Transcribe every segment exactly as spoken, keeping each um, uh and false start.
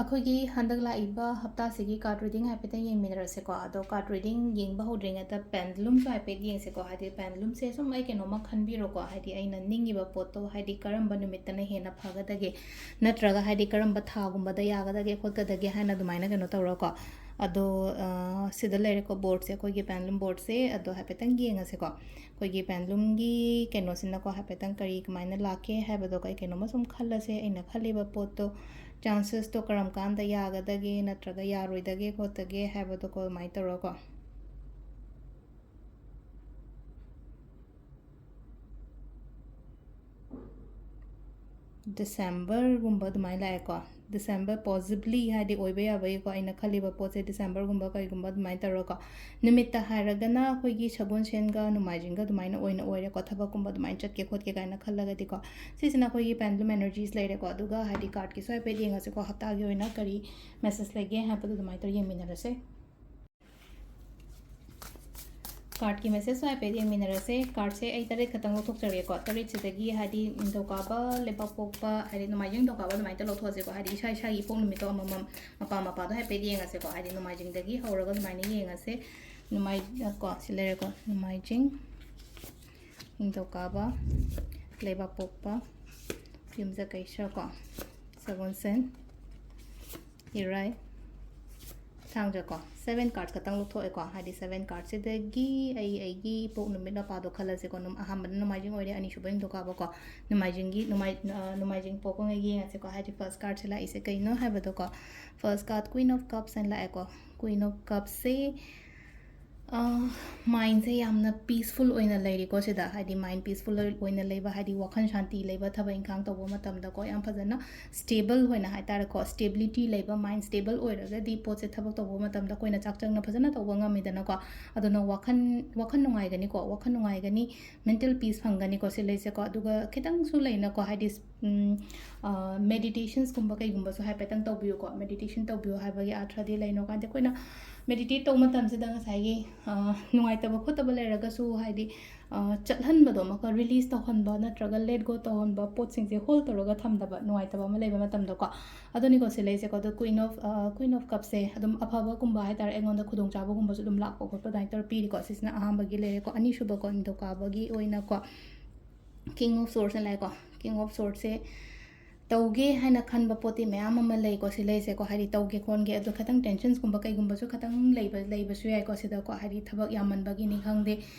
ꯑꯩꯈꯣꯏꯒꯤ ꯍꯟꯗꯛ ꯂꯥꯛꯏꯕ ꯍꯞꯇꯥꯁꯤꯒꯤ card reading ꯍꯥꯏꯐꯦꯠꯇꯪ ꯌꯦꯡꯃꯤꯟꯅꯔꯁꯦꯀꯣ꯫ ꯑꯗꯣ card reading ꯌꯦꯡꯕ ꯍꯧꯗ꯭ꯔꯤꯉꯩꯗ pendulumꯁꯨ ꯍꯥꯏꯐꯦꯠ ꯌꯦꯡꯁꯦꯀꯣ꯫ ꯍꯥꯏꯗꯤ pendulumꯁꯦ ꯁꯨꯝ ꯑꯩ ꯀꯩꯅꯣꯝꯃ ꯈꯟꯕꯤꯔꯣꯀꯣ, ꯍꯥꯏꯗꯤ ꯑꯩꯅ ꯅꯤꯡꯉꯤꯕ ꯄꯣꯠꯇꯣ ꯍꯥꯏꯗꯤ ꯀꯔꯝꯕ ꯅꯨꯃꯤꯠꯇꯅ ꯍꯦꯟꯅ ꯐꯒꯗꯒꯦ, ꯅꯠꯇ꯭ꯔꯒ ꯍꯥꯏꯗꯤ ꯀꯔꯝꯕ ꯊꯥꯒꯨꯝꯕꯗ ꯌꯥꯒꯗꯒꯦ ꯈꯣꯠꯀꯗꯒꯦ ꯍꯥꯏꯅ ꯑꯗꯨꯃꯥꯏꯅ ꯀꯩꯅꯣ ꯇꯧꯔꯣꯀꯣ꯫ ꯑꯗꯣ, ꯑ, ꯁꯤꯗ ꯂꯩꯔꯦꯀꯣ boardꯁꯦ, ꯑꯩꯈꯣꯏꯒꯤ pendulum boardꯁꯦ꯫ ꯑꯗꯣ ꯍꯥꯏꯐꯦꯠꯇꯪ ꯌꯦꯡꯉꯁꯦꯀꯣ꯫ ꯑꯩꯈꯣꯏꯒꯤ pendulumꯒꯤ ꯀꯩꯅꯣꯁꯤꯅꯀꯣ ꯍꯥꯏꯐꯦꯠꯇꯪ ꯀꯔꯤ ꯀꯃꯥꯏꯅ ꯂꯥꯛꯀꯦ ꯍꯥꯏꯕꯗꯣ, ꯀꯩ ꯀꯩꯅꯣꯝꯃ ꯁꯨꯝ ꯈꯜꯂꯁꯦ꯫ ꯑꯩꯅ ꯈꯜꯂꯤꯕ ꯄꯣꯠꯇꯣ chances ꯇꯣ ꯀꯔꯝ ꯀꯥꯟꯗ ꯌꯥꯒꯗꯒꯦ ꯅꯠꯇ꯭ꯔꯒ ꯌꯥꯔꯣꯏꯗꯒꯦ ꯈꯣꯠꯇꯒꯦ ꯍꯥꯏꯕꯗꯣꯀꯣ ꯑꯗꯨꯃꯥꯏꯅ ꯇꯧꯔꯒꯀꯣ꯫ Decemberꯒꯨꯝꯕ ꯑꯗꯨꯃꯥꯏꯅ ꯂꯥꯛꯑꯦꯀꯣ꯫ December possibly ꯍꯥꯏꯗꯤ ꯑꯣꯏꯕ ꯌꯥꯕꯒꯤꯀꯣ, ꯑꯩꯅ ꯈꯜꯂꯤꯕ ꯄꯣꯠꯁꯦ Decemberꯒꯨꯝꯕ ꯀꯩꯒꯨꯝꯕ ꯑꯗꯨꯃꯥꯏꯅ ꯇꯧꯔꯒꯀꯣ꯫ ꯅꯨꯃꯤꯠꯇ ꯍꯥꯏꯔꯒꯅ ꯑꯩꯈꯣꯏꯒꯤ ꯁꯒꯣꯜꯁꯦꯟꯒ ꯅꯣꯡꯃꯥꯏꯖꯤꯡꯒ ꯑꯗꯨꯃꯥꯏꯅ ꯑꯣꯏꯅ ꯑꯣꯏꯔꯦꯀꯣ, ꯊꯕꯛꯀꯨꯝꯕ ꯑꯗꯨꯃꯥꯏꯅ ꯆꯠꯀꯦ ꯈꯣꯠꯀꯦ ꯀꯥꯏꯅ ꯈꯜꯂꯒꯗꯤꯀꯣ꯫ ꯁꯤꯁꯤꯅ ꯑꯩꯈꯣꯏꯒꯤ pendulum energies ꯂꯩꯔꯦꯀꯣ꯫ ꯑꯗꯨꯒ ꯍꯥꯏꯗꯤ cardꯀꯤꯁꯨ ꯍꯥꯏꯐꯦꯠ ꯌꯦꯡꯉꯁꯤꯀꯣ, ꯍꯞꯇꯥꯒꯤ ꯑꯣꯏꯅ ꯀꯔꯤ message ꯂꯩꯒꯦ ꯍꯥꯏꯕꯗꯣ ꯑꯗꯨꯃꯥꯏꯅ ꯇꯧꯔ ꯌꯦꯡꯃꯤꯟꯅꯔꯁꯦ꯫ Cardꯀꯤ message ꯁꯨ ꯍꯥꯏꯐꯦꯠ ꯌꯦꯡꯃꯤꯟꯅꯔꯁꯦ꯫ Cardꯁꯦ ꯑꯩ ꯇꯔꯦꯠ ꯈꯛꯇꯪ ꯂꯧꯊꯣꯛꯆꯔꯒꯦꯀꯣ꯫ ꯇꯔꯦꯠꯁꯤꯗꯒꯤ ꯍꯥꯏꯗꯤ ꯅꯤꯡꯊꯧꯀꯥꯕ, ꯂꯩꯕꯥꯛꯄꯣꯛꯄ, ꯍꯥꯏꯗꯤ ꯅꯣꯡꯃꯥꯏꯖꯤꯡ, ꯅꯤꯡꯊꯧꯀꯥꯕ ꯑꯗꯨꯃꯥꯏꯅ ꯂꯧꯊꯣꯛꯑꯁꯦꯀꯣ꯫ ꯍꯥꯏꯗꯤ ꯏꯁꯥ ꯏꯁꯥꯒꯤ ꯏꯄꯣꯛ ꯅꯨꯃꯤꯠꯇꯣ ꯑꯃꯃꯝ ꯃꯄꯥ ꯃꯄꯥꯗꯣ ꯍꯥꯏꯐꯦꯠ ꯌꯦꯡꯉꯁꯦꯀꯣ꯫ ꯍꯥꯏꯗꯤ ꯅꯣꯡꯃꯥꯏꯖꯤꯡꯗꯒꯤ ꯍꯧꯔꯒ ꯑꯗꯨꯃꯥꯏꯅ ꯌꯦꯡꯉꯁꯦ꯫ ꯅꯣꯡꯃꯥꯏ-, ꯀꯣ, ꯁꯤ ꯂꯩꯔꯦꯀꯣ꯫ ꯅꯣꯡꯃꯥꯏꯖꯤꯡ, ꯅꯤꯡꯊꯧꯀꯥꯕ, ꯂꯩꯕꯥꯛꯄꯣꯛꯄ, ꯌꯨꯝꯖꯀꯩꯁ ꯀꯣ, ꯁꯒꯣꯜꯁꯦꯟ, ꯏꯔꯥꯏ, ꯊꯥꯡꯖ ꯀꯣ꯫ Seven card ꯈꯛꯇꯪ ꯂꯧꯊꯣꯛꯑꯦꯀꯣ꯫ ꯍꯥꯏꯗꯤ seven cardꯁꯤꯗꯒꯤ ꯑꯩ ꯑꯩꯒꯤ ꯏꯄꯣꯛ ꯅꯨꯃꯤꯠ ꯃꯄꯥꯗꯣ ꯈꯜꯂꯁꯦꯀꯣ꯫ ꯅꯨꯝ-, ꯑꯍꯥꯟꯕꯅ ꯅꯣꯡꯃꯥꯏꯖꯤꯡ ꯑꯣꯏꯔꯦ, ꯑꯅꯤꯁꯨꯕ ꯅꯤꯡꯊꯧꯀꯥꯕꯀꯣ꯫ ꯅꯣꯡꯃꯥꯏꯖꯤꯡꯒꯤ, ꯅꯣꯡꯃꯥꯏ-, ꯑ, ꯅꯣꯡꯃꯥꯏꯖꯤꯡ ꯄꯣꯛꯄꯉꯩ ꯌꯦꯡꯉꯁꯦꯀꯣ꯫ ꯍꯥꯏꯗꯤ first cardꯁꯦ ꯂꯥꯛꯏꯁꯦ ꯀꯩꯅꯣ ꯍꯥꯏꯕꯗꯣꯀꯣ꯫ First card Queen of Cups ꯍꯥꯏꯅ ꯂꯥꯛꯑꯦꯀꯣ꯫ Queen of Cupꯁꯦ ꯑ, mindꯁꯦ ꯌꯥꯝꯅ peaceful ꯑꯣꯏꯅ ꯂꯩꯔꯤꯀꯣ ꯁꯤꯗ꯫ ꯍꯥꯏꯗꯤ mind peaceful ꯑꯣꯏꯅ ꯂꯩꯕ, ꯍꯥꯏꯗꯤ ꯋꯥꯈꯜ ꯁꯥꯟꯇꯤ ꯂꯩꯕ, ꯊꯕꯛ ꯏꯪꯈꯥꯡ ꯇꯧꯕ ꯃꯇꯝꯗꯀꯣ ꯌꯥꯝ ꯐꯖꯅ stable ꯑꯣꯏꯅ ꯍꯥꯏ ꯇꯥꯔꯦꯀꯣ, stability ꯂꯩꯕ, mind stable ꯑꯣꯏꯔꯒꯗꯤ ꯄꯣꯠꯁꯦ ꯊꯕꯛ ꯇꯧꯕ ꯃꯇꯝꯗ ꯑꯩꯈꯣꯏꯅ ꯆꯥꯛ ꯆꯪꯅ ꯐꯖꯅ ꯇꯧꯕ ꯉꯝꯃꯤꯗꯅꯀꯣ꯫ ꯑꯗꯨꯅ ꯋꯥꯈꯜ, ꯋꯥꯈꯜ ꯅꯨꯡꯉꯥꯏꯒꯅꯤꯀꯣ, ꯋꯥꯈꯜ ꯅꯨꯡꯉꯥꯏꯒꯅꯤ, mental peace ꯐꯪꯒꯅꯤꯀꯣ ꯁꯤ ꯂꯩꯁꯦꯀꯣ꯫ ꯑꯗꯨꯒ ꯈꯤꯇꯪꯁꯨ ꯂꯩꯅꯀꯣ, ꯍꯥꯏꯗꯤ ꯎꯝ, ꯑ, meditationsꯀꯨꯝꯕ ꯀꯩꯒꯨꯝꯕꯁꯨ ꯍꯥꯏꯐꯦꯠꯇꯪ ꯇꯧꯕꯤꯌꯨꯀꯣ꯫ Meditation ꯇꯧꯕꯤꯌꯨ ꯍꯥꯏꯕꯒꯤ ꯑꯥꯔꯊꯗꯤ ꯂꯩꯅꯣ ꯀꯥꯟꯗ ꯑꯩꯈꯣꯏꯅ meditate ꯇꯧꯕ ꯃꯇꯝꯁꯤꯗ ꯉꯁꯥꯏꯒꯤ, ꯑ, ꯅꯨꯡꯉꯥꯏꯇꯕ ꯈꯣꯠꯇꯕ ꯂꯩꯔꯒꯁꯨ ꯍꯥꯏꯗꯤ, ꯑ, ꯆꯠꯍꯟꯕꯗꯣ ꯑꯃꯨꯛꯀ release ꯇꯧꯍꯟꯕ ꯅꯠꯇ꯭ꯔꯒ let go ꯇꯧꯍꯟꯕ, ꯄꯣꯠꯁꯤꯡꯁꯦ hold ꯇꯧꯔꯒ ꯊꯝꯗꯕ ꯅꯨꯡꯉꯥꯏꯇꯕ ꯑꯃ ꯂꯩꯕ ꯃꯇꯝꯗꯀꯣ꯫ ꯑꯗꯨꯅꯤꯀꯣ ꯁꯤ ꯂꯩꯁꯦꯀꯣ꯫ ꯑꯗꯣ Queen of, ꯑ, Queen of Cupsꯁꯦ ꯑꯗꯨꯝ ꯑꯐꯕꯒꯨꯝꯕ ꯍꯥꯏꯇꯥꯔꯦ, ꯑꯩꯉꯣꯟꯗ ꯈꯨꯗꯣꯡꯆꯥꯕꯒꯨꯝꯕꯁꯨ ꯑꯗꯨꯝ ꯂꯥꯛꯄ ꯈꯣꯠꯄ ꯑꯗꯨꯃꯥꯏꯅ ꯇꯧꯔ ꯄꯤꯔꯤꯀꯣ꯫ ꯁꯤꯁꯤꯅ ꯑꯍꯥꯟꯕꯒꯤ ꯂꯩꯔꯦꯀꯣ꯫ ꯑꯅꯤꯁꯨꯕꯀꯣ, ꯅꯤꯡꯊꯧꯀꯥꯕꯒꯤ ꯑꯣꯏꯅꯀꯣ, King of Swordsꯅ ꯂꯥꯛꯑꯦꯀꯣ꯫ King of Swordsꯁꯦ ꯇꯧꯒꯦ ꯍꯥꯏꯅ ꯈꯟꯕ ꯄꯣꯠꯇꯤ ꯃꯌꯥꯝ ꯑꯃ ꯂꯩꯀꯣ, ꯁꯤ ꯂꯩꯁꯦꯀꯣ, ꯍꯥꯏꯗꯤ ꯇꯧꯒꯦ ꯈꯣꯠꯒꯦ, ꯑꯗꯣ ꯈꯤꯇꯪ tensionsꯀꯨꯝꯕ ꯀꯩꯒꯨꯝꯕꯁꯨ ꯈꯤꯇꯪ ꯂꯩꯕ, ꯂꯩꯕꯁꯨ ꯌꯥꯏꯀꯣ ꯁꯤꯗꯀꯣ, ꯍꯥꯏꯗꯤ ꯊꯕꯛ ꯌꯥꯝꯃꯟꯕꯒꯤꯅꯤ ꯈꯪꯗꯦ,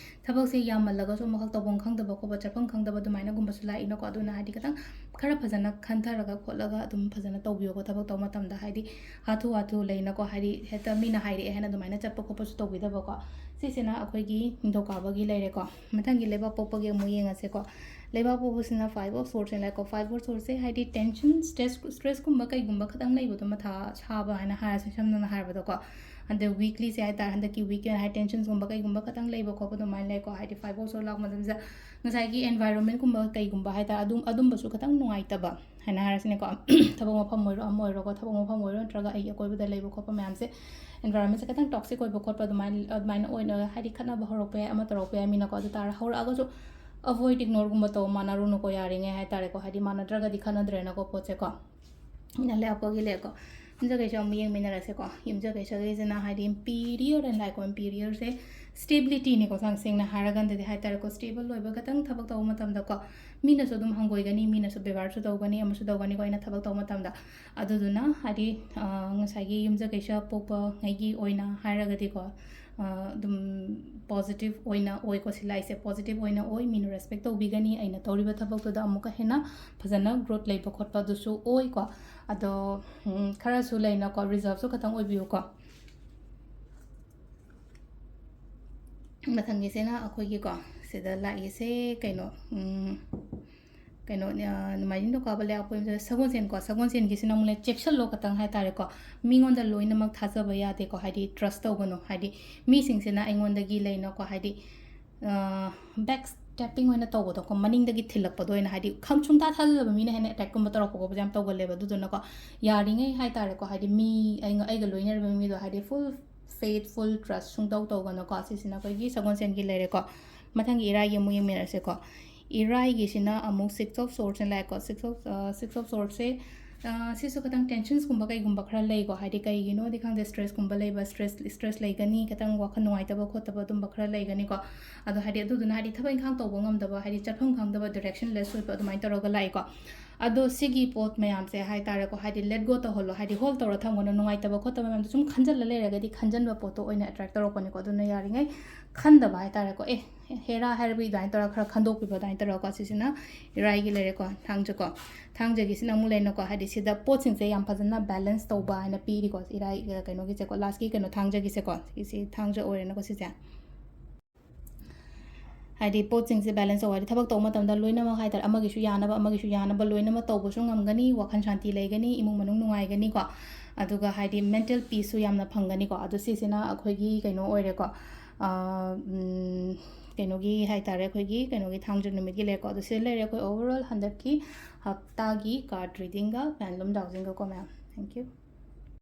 ꯊꯕꯛꯁꯦ ꯌꯥꯝꯃꯜꯂꯒꯁꯨ ꯑꯃꯈꯛ ꯇꯧꯐꯝ ꯈꯪꯗꯕ ꯈꯣꯠꯄ, ꯆꯠꯐꯝ ꯈꯪꯗꯕ ꯑꯗꯨꯃꯥꯏꯅꯒꯨꯝꯕꯁꯨ ꯂꯥꯛꯏꯅꯀꯣ꯫ ꯑꯗꯨꯅ ꯍꯥꯏꯗꯤ ꯈꯤꯇꯪ ꯈꯔ ꯐꯖꯅ ꯈꯟꯊꯔꯒ ꯈꯣꯠꯂꯒ ꯑꯗꯨꯝ ꯐꯖꯅ ꯇꯧꯕꯤꯌꯣꯀꯣ ꯊꯕꯛ ꯇꯧꯕ ꯃꯇꯝꯗ, ꯍꯥꯏꯗꯤ ꯍꯥꯊꯨ ꯍꯥꯊꯨ ꯂꯩꯅꯀꯣ, ꯍꯥꯏꯗꯤ ꯍꯦꯛꯇ ꯃꯤꯅ ꯍꯥꯏꯔꯛꯑꯦ ꯍꯥꯏꯅ ꯑꯗꯨꯃꯥꯏꯅ ꯆꯠꯄ ꯈꯣꯠꯄꯁꯨ ꯇꯧꯕꯤꯗꯕꯀꯣ꯫ ꯁꯤꯁꯤꯅ ꯑꯩꯈꯣꯏꯒꯤ ꯅꯤꯡꯊꯧꯀꯥꯕꯒꯤ ꯂꯩꯔꯦꯀꯣ꯫ ꯃꯊꯪꯒꯤ ꯂꯩꯕꯥꯛ ꯄꯣꯛꯄꯒꯤ ꯑꯃꯨꯛ ꯌꯦꯡꯉꯁꯦꯀꯣ꯫ ꯂꯩꯕꯥꯛ ꯄꯣꯛꯄꯁꯤꯅ Five of Swordsꯅ ꯂꯥꯛꯑꯦꯀꯣ꯫ Five of Swordsꯁꯦ ꯍꯥꯏꯗꯤ tension, stress, stressꯀꯨꯝꯕ ꯀꯩꯒꯨꯝꯕ ꯈꯤꯇꯪ ꯂꯩꯕꯗꯣ, ꯃꯊꯥ ꯁꯥꯕ ꯍꯥꯏꯅ ꯍꯥꯏꯔꯁꯦ ꯁꯝꯅ ꯍꯥꯏꯔꯕꯗꯀꯣ꯫ ꯑꯗ weeklyꯁꯦ ꯍꯥꯏꯇꯥꯔꯦ, ꯍꯟꯗꯛꯀꯤ weekꯀꯤ ꯑꯣꯏꯅ ꯍꯥꯏ tensionꯁꯀꯨꯝꯕ ꯀꯩꯒꯨꯝꯕ ꯈꯤꯇꯪ ꯂꯩꯕ ꯈꯣꯠꯄ ꯑꯗꯨꯃꯥꯏꯅ ꯂꯩꯀꯣ꯫ ꯍꯥꯏꯗꯤ Five of Swords ꯂꯥꯛꯄ ꯃꯇꯝꯁꯤꯗ ꯉꯁꯥꯏꯒꯤ environmentꯀꯨꯝꯕ ꯀꯩꯒꯨꯝꯕ ꯍꯥꯏꯇꯥꯔꯦ, ꯑꯗꯨꯝ, ꯑꯗꯨꯝꯕꯁꯨ ꯈꯤꯇꯪ ꯅꯨꯡꯉꯥꯏꯇꯕ ꯍꯥꯏꯅ ꯍꯥꯏꯔꯁꯤꯅꯦꯀꯣ꯫ ꯊꯕꯛ ꯃꯐꯝ ꯑꯣꯏꯔꯣ, ꯑꯃ ꯑꯣꯏꯔꯣꯀꯣ, ꯊꯕꯛ ꯃꯐꯝ ꯑꯣꯏꯔꯣ ꯅꯠꯇ꯭ꯔꯒ ꯑꯩꯒꯤ ꯑꯀꯣꯏꯕꯗ ꯂꯩꯕ ꯈꯣꯠꯄ ꯃꯌꯥꯝꯁꯦ, environmentꯁꯦ ꯈꯤꯇꯪ toxic ꯑꯣꯏꯕ ꯈꯣꯠꯄ ꯑꯗꯨꯃꯥꯏꯅ, ꯑꯗꯨꯃꯥꯏꯅ ꯑꯣꯏꯅ ꯍꯥꯏꯗꯤ ꯈꯠꯅꯕ ꯍꯧꯔꯛꯄ ꯌꯥꯏ, ꯑꯃ ꯇꯧꯔꯛꯄ ꯌꯥꯏ ꯃꯤꯅꯀꯣ꯫ ꯑꯗꯨ ꯇꯥꯔ ꯍꯧꯔꯛꯑꯒꯁꯨ avoid, ignoreꯒꯨꯝꯕ ꯇꯧ, ꯃꯥꯟꯅꯔꯨꯅꯨꯀꯣ, ꯌꯥꯔꯤꯉꯩ ꯍꯥꯏꯇꯥꯔꯦꯀꯣ꯫ ꯍꯥꯏꯗꯤ ꯃꯥꯟꯅꯗ꯭ꯔꯒꯗꯤ ꯈꯠꯅꯗ꯭ꯔꯦꯅꯀꯣ ꯄꯣꯠꯁꯦꯀꯣ꯫ ꯑꯩꯅ ꯂꯩꯕꯥꯛꯄꯣꯛꯄꯒꯤ ꯂꯩꯔꯦꯀꯣ꯫ ꯌꯨꯝꯁꯀꯩꯁ ꯑꯃꯨꯛ ꯌꯦꯡꯃꯤꯟꯅꯔꯁꯦꯀꯣ꯫ ꯌꯨꯝꯁꯀꯩꯁꯒꯤꯁꯤꯅ ꯍꯥꯏꯗꯤ Emperorꯅ ꯂꯥꯛꯑꯦꯀꯣ꯫ Emperorꯁꯦ stabilityꯅꯦꯀꯣ, ꯁꯥꯡ ꯁꯦꯡꯅ ꯍꯥꯏꯔꯀꯥꯟꯗꯗꯤ ꯍꯥꯏꯇꯥꯔꯦꯀꯣ꯫ Stable ꯑꯣꯏꯕ, ꯈꯤꯇꯪ ꯊꯕꯛ ꯇꯧꯕ ꯃꯇꯝꯗꯀꯣ, ꯃꯤꯅꯁꯨ ꯑꯗꯨꯝ ꯍꯪꯒꯣꯏꯒꯅꯤ, ꯃꯤꯅꯁꯨ ꯕꯦꯕꯥꯔꯁꯨ ꯇꯧꯒꯅꯤ, ꯑꯃꯁꯨ ꯇꯧꯒꯅꯤꯀꯣ ꯑꯩꯅ ꯊꯕꯛ ꯇꯧꯕ ꯃꯇꯝꯗ꯫ ꯑꯗꯨꯗꯨꯅ ꯍꯥꯏꯗꯤ, ꯑ, ꯉꯁꯥꯏꯒꯤ ꯌꯨꯝꯖꯀꯩꯁ ꯄꯣꯛꯄꯉꯩꯒꯤ ꯑꯣꯏꯅ ꯍꯥꯏꯔꯒꯗꯤꯀꯣ, ꯑ, ꯑꯗꯨꯝ positive ꯑꯣꯏꯅ ꯑꯣꯏꯀꯣ ꯁꯤ ꯂꯥꯛꯏꯁꯦ꯫ Positive ꯑꯣꯏꯅ ꯑꯣꯏ, ꯃꯤꯅ respect ꯇꯧꯕꯤꯒꯅꯤ, ꯑꯩꯅ ꯇꯧꯔꯤꯕ ꯊꯕꯛꯇꯨꯗ ꯑꯃꯨꯛꯀ ꯍꯦꯟꯅ ꯐꯖꯅ growth ꯂꯩꯕ ꯈꯣꯠꯄ ꯑꯗꯨꯁꯨ ꯑꯣꯏꯀꯣ꯫ ꯑꯗꯣ, ꯎꯝ, ꯈꯔꯁꯨ ꯂꯩꯅꯀꯣ, reserveꯁꯨ ꯈꯤꯇꯪ ꯑꯣꯏꯕꯤꯌꯨꯀꯣ꯫ ꯃꯊꯪꯒꯤꯁꯤꯅ ꯑꯩꯈꯣꯏꯒꯤꯀꯣ, ꯁꯤꯗ ꯂꯥꯛꯏꯁꯦ ꯀꯩꯅꯣ, ꯎꯝ, ꯀꯩꯅꯣ, ꯑ, ꯅꯣꯡꯃꯥꯏꯖꯤꯡ ꯅꯤꯡꯊꯧꯀꯥꯕ ꯂꯩꯕꯥꯛꯄꯣꯛꯄ ꯌꯨꯝꯁꯦ ꯁꯒꯣꯜꯁꯦꯟꯀꯣ꯫ ꯁꯒꯣꯜꯁꯦꯟꯒꯤꯁꯤꯅ ꯑꯃꯨꯛꯅꯦ ꯆꯦꯛꯁꯤꯜꯂꯣ ꯈꯇꯪ ꯍꯥꯏꯇꯥꯔꯦꯀꯣ꯫ ꯃꯤꯉꯣꯟꯗ ꯂꯣꯏꯅꯃꯛ ꯊꯥꯖꯕ ꯌꯥꯗꯦꯀꯣ, ꯍꯥꯏꯗꯤ trust ꯇꯧꯒꯅꯨ꯫ ꯍꯥꯏꯗꯤ ꯃꯤꯁꯤꯡꯁꯤꯅ ꯑꯩꯉꯣꯟꯗꯒꯤ ꯂꯩꯅꯀꯣ, ꯍꯥꯏꯗꯤ, ꯑ, back ꯇꯦꯄꯤꯡ ꯑꯣꯏꯅ ꯇꯧꯕꯗꯣꯀꯣ, ꯃꯅꯤꯡꯗꯒꯤ ꯊꯤꯜꯂꯛꯄꯗꯣ ꯑꯣꯏꯅ, ꯍꯥꯏꯗꯤ ꯈꯪ ꯁꯨꯡꯊꯥ ꯊꯥꯖꯗꯕ ꯃꯤꯅ ꯍꯦꯟꯅ ꯑꯦꯇꯦꯛꯀꯨꯝꯕ ꯇꯧꯔꯛꯄ ꯈꯣꯠꯄꯁꯦ ꯌꯥꯝ ꯇꯧꯒꯜꯂꯦꯕ꯫ ꯑꯗꯨꯗꯨꯅꯀꯣ, ꯌꯥꯔꯤꯉꯩ ꯍꯥꯏ ꯇꯥꯔꯦꯀꯣ, ꯍꯥꯏꯗꯤ ꯃꯤ ꯑꯩꯒ ꯑꯩꯒ ꯂꯣꯏꯅꯔꯤꯕ ꯃꯤꯗꯣ ꯍꯥꯏꯗꯤ ꯐꯨꯜ ꯐꯦꯠ, ꯐꯨꯜ ꯇ꯭ꯔꯁ ꯁꯨꯡꯇꯧ ꯇꯧꯒꯅꯨꯀꯣ꯫ ꯁꯤꯁꯤꯅ ꯑꯩꯈꯣꯏꯒꯤ ꯁꯒꯣꯜꯁꯦꯟꯒꯤ ꯂꯩꯔꯦꯀꯣ꯫ ꯃꯊꯪꯒꯤ ꯏꯔꯥꯏꯒꯤ ꯑꯃꯨꯛ ꯌꯦꯡꯃꯤꯟꯅꯔꯁꯦꯀꯣ꯫ ꯏꯔꯥꯏꯒꯤꯁꯤꯅ ꯑꯃꯨꯛ ꯁꯤꯛꯁ ꯑꯣꯐ ꯁꯣꯔꯠꯁꯅ ꯂꯥꯛꯑꯦꯀꯣ꯫ ꯁꯤꯛꯁ ꯑꯣꯐ ꯁꯤꯛꯁ ꯑꯣꯐ ꯁꯣꯔꯠꯁꯦ ꯁꯤꯁꯨ ꯈꯤꯇꯪ ꯇꯦꯟꯁꯟꯁꯀꯨꯝꯕ ꯀꯩꯒꯨꯝꯕ ꯈꯔ ꯂꯩꯀꯣ꯫ ꯍꯥꯏꯗꯤ ꯀꯩꯒꯤꯅꯣꯗꯤ ꯈꯪꯗꯦ, ꯁ꯭ꯇ꯭ꯔꯦꯁꯀꯨꯝꯕ ꯂꯩꯕ, ꯁ꯭ꯇ꯭ꯔꯦꯁ ꯁ꯭ꯇ꯭ꯔꯦꯁ ꯂꯩꯒꯅꯤ, ꯈꯤꯇꯪ ꯋꯥꯈꯜ ꯅꯨꯡꯉꯥꯏꯇꯕ ꯈꯣꯠꯇꯕ ꯑꯗꯨꯝꯕ ꯈꯔ ꯂꯩꯒꯅꯤꯀꯣ꯫ ꯑꯗꯣ ꯍꯥꯏꯗꯤ ꯑꯗꯨꯗꯨꯅ ꯍꯥꯏꯗꯤ ꯊꯕꯛ ꯏꯪꯈꯥꯡ ꯇꯧꯕ ꯉꯝꯗꯕ, ꯍꯥꯏꯗꯤ ꯆꯠꯐꯝ ꯈꯪꯗꯕ, ꯗꯤꯔꯦꯛꯁꯟꯂꯦꯁ ꯑꯣꯏꯕ ꯑꯗꯨꯃꯥꯏꯅ ꯇꯧꯔꯒ ꯂꯥꯛꯏꯀꯣ꯫ ꯑꯗꯣ ꯁꯤꯒꯤ ꯄꯣꯠ ꯃꯌꯥꯝꯁꯦ ꯍꯥꯏ ꯇꯥꯔꯦꯀꯣ, ꯍꯥꯏꯗꯤ ꯂꯦꯠ ꯒꯣ ꯇꯧꯍꯜꯂꯣ, ꯍꯥꯏꯗꯤ ꯍꯣꯜ ꯇꯧꯔ ꯊꯝꯒꯅꯨ꯫ ꯅꯨꯡꯉꯥꯏꯇꯕ ꯈꯣꯠꯇꯕ ꯃꯌꯥꯝꯗꯣ ꯁꯨꯝ ꯈꯟꯖꯜꯂ ꯂꯩꯔꯒꯗꯤ ꯈꯟꯖꯟꯕ ꯄꯣꯠꯇꯣ ꯑꯣꯏꯅ ꯑꯦꯇ꯭ꯔꯦꯛ ꯇꯧꯔꯛꯄꯅꯤꯀꯣ꯫ ꯑꯗꯨꯅ ꯌꯥꯔꯤꯉꯩ ꯈꯟꯗꯕ ꯍꯥꯏ ꯇꯥꯔꯦꯀꯣ꯫ ꯑꯦ, ꯍꯦꯔꯥ ꯍꯥꯏꯔꯕꯤ ꯑꯗꯨꯃꯥꯏꯅ ꯇꯧꯔꯒ ꯈꯔ ꯈꯟꯗꯣꯛꯄꯤꯕ ꯑꯗꯨꯃꯥꯏꯅ ꯇꯧꯔꯒꯀꯣ꯫ ꯁꯤꯁꯤꯅ ꯏꯔꯥꯏꯒꯤ ꯂꯩꯔꯦꯀꯣ, ꯊꯥꯡꯖꯀꯣ꯫ ꯊꯥꯡꯖꯒꯤꯁꯤꯅ ꯑꯃꯨꯛ ꯂꯩꯅꯀꯣ, ꯍꯥꯏꯗꯤ ꯁꯤꯗ ꯄꯣꯠꯁꯤꯡꯁꯦ ꯌꯥꯝ ꯐꯖꯅ ꯕꯦꯂꯦꯟꯁ ꯇꯧꯕ ꯍꯥꯏꯅ ꯄꯤꯔꯤꯀꯣ꯫ ꯏꯔꯥꯏ, ꯀꯩꯅꯣꯒꯤꯁꯦꯀꯣ, ꯂꯥꯁꯀꯤ ꯀꯩꯅꯣ ꯊꯥꯡꯖꯒꯤꯁꯦꯀꯣ, ꯁꯤꯁꯤ ꯊꯥꯡꯖ ꯑꯣꯏꯔꯦꯅꯀꯣ ꯁꯤꯁꯦ꯫ ꯍꯥꯏꯗꯤ ꯄꯣꯠꯁꯤꯡꯁꯦ ꯕꯦꯂꯦꯟꯁ ꯇꯧꯕ ꯍꯥꯏꯗꯤ ꯊꯕꯛ ꯇꯧꯕ ꯃꯇꯝꯗ ꯂꯣꯏꯅꯃꯛ ꯍꯥꯏ ꯇꯥꯔꯦ, ꯑꯃꯒꯤꯁꯨ ꯌꯥꯅꯕ, ꯑꯃꯒꯤꯁꯨ ꯌꯥꯅꯕ ꯂꯣꯏꯅꯃꯛ ꯇꯧꯕꯁꯨ ꯉꯝꯒꯅꯤ, ꯋꯥꯈꯜ ꯁꯥꯟꯇꯤ ꯂꯩꯒꯅꯤ, ꯏꯃꯨꯡ ꯃꯅꯨꯡ ꯅꯨꯡꯉꯥꯏꯒꯅꯤꯀꯣ꯫ ꯑꯗꯨꯒ ꯍꯥꯏꯗꯤ ꯃꯦꯟꯇꯦꯜ ꯄꯤꯁꯁꯨ ꯌꯥꯝꯅ ꯐꯪꯒꯅꯤꯀꯣ꯫ ꯑꯗꯣ ꯁꯤꯁꯤꯅ ꯑꯩꯈꯣꯏꯒꯤ ꯀꯩꯅꯣ ꯑꯣꯏꯔꯦꯀꯣ, ꯑꯥ, ꯎꯝ, ꯀꯩꯅꯣꯒꯤ ꯍꯥꯏ ꯇꯥꯔꯦ, ꯑꯩꯈꯣꯏꯒꯤ ꯀꯩꯅꯣꯒꯤ ꯊꯥꯡꯖ ꯅꯨꯃꯤꯠꯀꯤ ꯂꯩꯔꯦꯀꯣ꯫ ꯑꯗꯣ ꯁꯤꯗ ꯂꯩꯔꯦ ꯑꯩꯈꯣꯏ ꯑꯣꯚꯔꯑꯣꯜ ꯍꯟꯗꯛꯀꯤ ꯍꯞꯇꯥꯒꯤ ꯀꯥꯔꯠ ꯔꯤꯗꯤꯡꯒ ꯄꯦꯟꯂꯨꯝ ꯗꯥꯎꯖꯤꯡꯒꯀꯣ ꯃꯌꯥꯝ꯫ Thank you꯫